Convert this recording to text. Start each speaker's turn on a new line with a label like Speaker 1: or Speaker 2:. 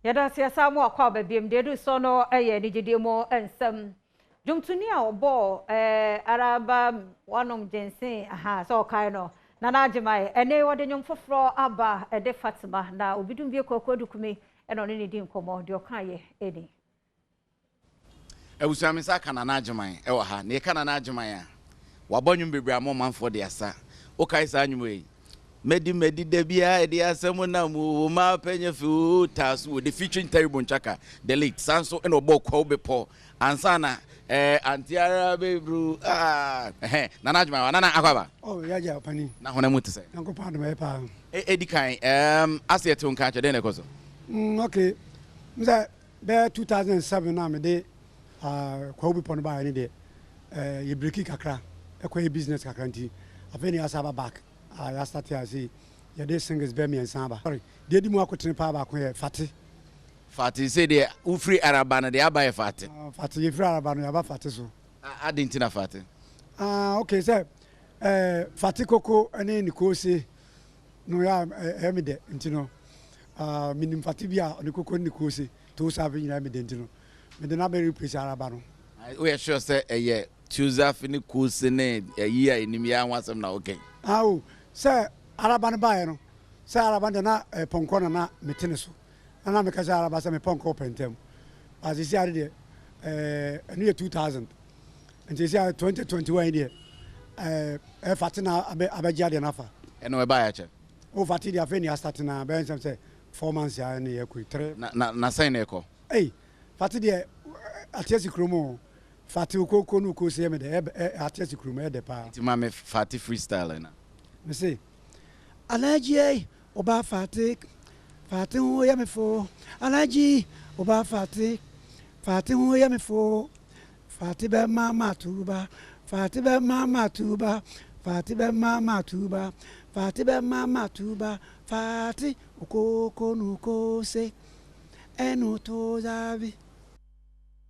Speaker 1: Yɛda ase asa mu akɔ aba biem deɛ edu so no yɛ anigyedie mu nsɛm. Dwomtoni a ɔbɔɔ Araba wanom gyensen aha sɛ ɔkae no Nana Agyeman ɛne wɔde nnwom foforɔ aba ɛde Fatima na obi dum bie Kwaku Adukumi ɛna ɔne ne di nkɔmmɔ deɛ ɔkaeɛ ɛni.
Speaker 2: Abusua me nsa aka Nana Agyeman wɔ ha. Na yɛka Nana Agyeman a, wabɔ nnwom bebree ama ɔmanfoɔ de asa. Wokae saa nnwom yi? Madi madi da biara ɛde asɛm nam o, wo mma pɛ nyɛ fɛ o, taa so o, the featuring Terry Bonchaka, the late. Saa nso na ɔbɔɔ Kwawu Bepɔ ansa na eh, Auntie ara bɛduru ah, ɛhɛn, Nana Agyeman wa, Nana akɔ aba?
Speaker 3: Oh, yagya ɔpanin.
Speaker 2: Na honam mu te sɛ?
Speaker 3: Nyankopɔn adom ɛyɛ paa.
Speaker 2: Edi kan, um, ase ɛte wo nka akyɛ, dɛn na ɛkɔ so?
Speaker 3: Okay, sɛ bɛyɛ 2007 na mede Kwawu Bepɔ no baeɛ no deɛ, yɛ breaki kakra, ɛkɔyɛ business kakra nti, afei na yɛasa aba back a yɛastarte a sei yɛde singles bɛyɛ mmiɛnsa aba. Sorry, deɛ ɛdi mu akotene paa baako yɛ Fate.
Speaker 2: Fate, sei deɛ wofiri Araba no deɛ aba yɛ Fate.
Speaker 3: Fate, yɛfiri Araba no yɛaba Fate so.
Speaker 2: Adɛn nti na Fate?
Speaker 3: Ah, okay, sɛ Fate koko ne ne koose no yɛ a ɛyɛ me dɛ nti no, menim Fate bi a ɔne koko ne ne koose to safe nyinaa yɛ me dɛ nti no, mede no abɛ replace Araba no.
Speaker 2: Woyɛ sure sɛ ɛyɛ Tuzafi ne koose ne ayi a ɛnim yi ara ho asɛm na woka yi?
Speaker 3: Ah o, sɛ Araba no baeɛ no, sɛ Araba no deɛ na ɛyɛ pɔnkɔ na na mete ne so, na na meka kyerɛ Araba sɛ me pɔnkɔ pɛ ntɛm, but seesei ade deɛ ɛɛ ɛno yɛ 2000, nti seesei ade 2021 yi deɛ ɛɛ ɛyɛ Fate na abɛ abɛgye adeɛ no afa.
Speaker 2: Ɛno ɛbaeɛ akyɛ?
Speaker 3: O Fate deɛ afei na yɛastate no ara, bɛyɛ nsɛm sɛ 4 months a ɛne yɛkɔ yi, three.
Speaker 2: Na sɛn na ɛkɔ?
Speaker 3: Ei, Fate deɛ ate asi kurom o. Fate okoko ne okose yɛ me dɛ, ɛ ate asi kurom, ɛyɛ dɛ paa.
Speaker 2: Nti ma me Fate freestyle na.
Speaker 3: Me se, Alhaji ei, ɔba Fate, Fate ho yɛ me fo. Alhaji, ɔba Fate, Fate ho yɛ me fo. Fate bɛ ma ma tuba, Fate bɛ ma ma tuba, Fate bɛ ma ma tuba, Fate bɛ ma ma tuba, Fate okoko no kose, ɛno to zabi.